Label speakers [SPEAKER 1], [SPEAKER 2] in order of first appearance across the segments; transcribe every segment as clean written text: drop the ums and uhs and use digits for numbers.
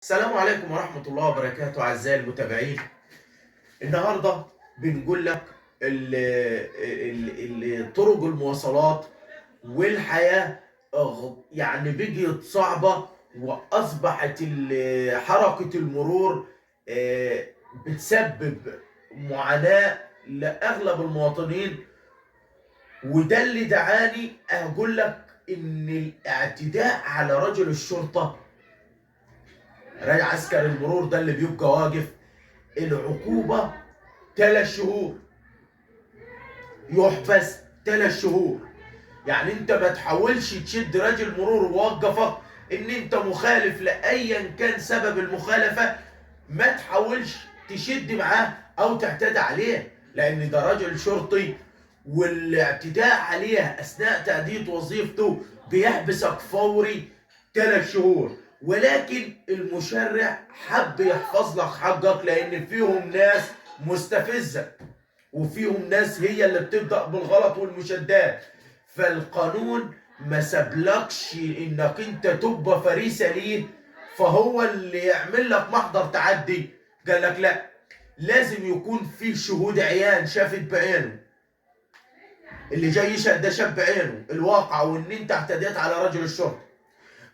[SPEAKER 1] السلام عليكم ورحمة الله وبركاته أعزائي المتابعين. النهاردة بنقول لك طرق المواصلات والحياة يعني بقيت صعبة، وأصبحت حركة المرور بتسبب معاناة لأغلب المواطنين. وده اللي دعاني أقول لك إن الاعتداء على رجل الشرطة، راجل عسكر المرور ده اللي بيبقى واقف، العقوبة 3 شهور، يحبس 3 شهور. يعني انت ما تحاولش تشد راجل مرور ووقفك ان انت مخالف لأيا كان سبب المخالفة، ما تحاولش تشد معاه او تعتدي عليه، لان ده راجل شرطي، والاعتداء عليه اثناء تأدية وظيفته بيحبسك فوري 3 شهور. ولكن المشرع حب يحفظ لك حقك، لان فيهم ناس مستفزة وفيهم ناس هي اللي بتبدأ بالغلط والمشادات، فالقانون ما سابلكش انك انت تبقى فريسة ليه، فهو اللي يعمل لك محضر تعدي. قال لك لا، لازم يكون في شهود عيان شافت بعينه، اللي جاي يشهد ده شاف بعينه الواقع وان انت اعتديت على رجل الشرطة.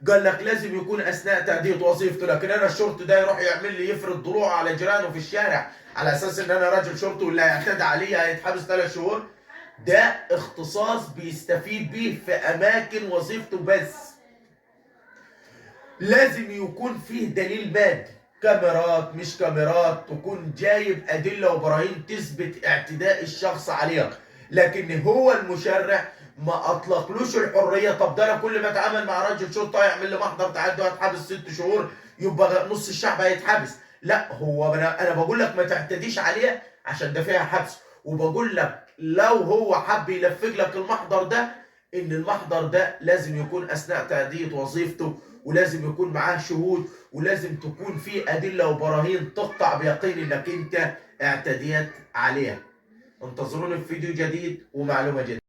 [SPEAKER 1] قال لك لازم يكون اثناء تأدية وظيفته، لكن انا الشرطي ده يروح يعمل لي يفرض ضلوعه على جيرانه في الشارع على اساس ان انا راجل شرطي واللي هيعتدي عليه هيتحبس 3 شهور. ده اختصاص بيستفيد بيه في اماكن وظيفته بس. لازم يكون فيه دليل مادي، كاميرات مش كاميرات، تكون جايب ادلة وبراهين تثبت اعتداء الشخص عليك. لكن هو المشرع ما اطلقلوش الحرية. طب ده انا كل ما اتعامل مع راجل شرطه هيعمل لي محضر تعدي وهتحبس 6 شهور، يبقى نص الشعب هيتحبس. لا، هو انا بقول لك ما تعتديش عليه عشان ده فيها حبس، وبقول لك لو هو حب يلفق لك المحضر ده، ان المحضر ده لازم يكون اثناء تأدية وظيفته، ولازم يكون معاه شهود، ولازم تكون في ادلة وبراهين تقطع بيقين انك انت اعتديت عليها. انتظروني في فيديو جديد ومعلومه جديدة.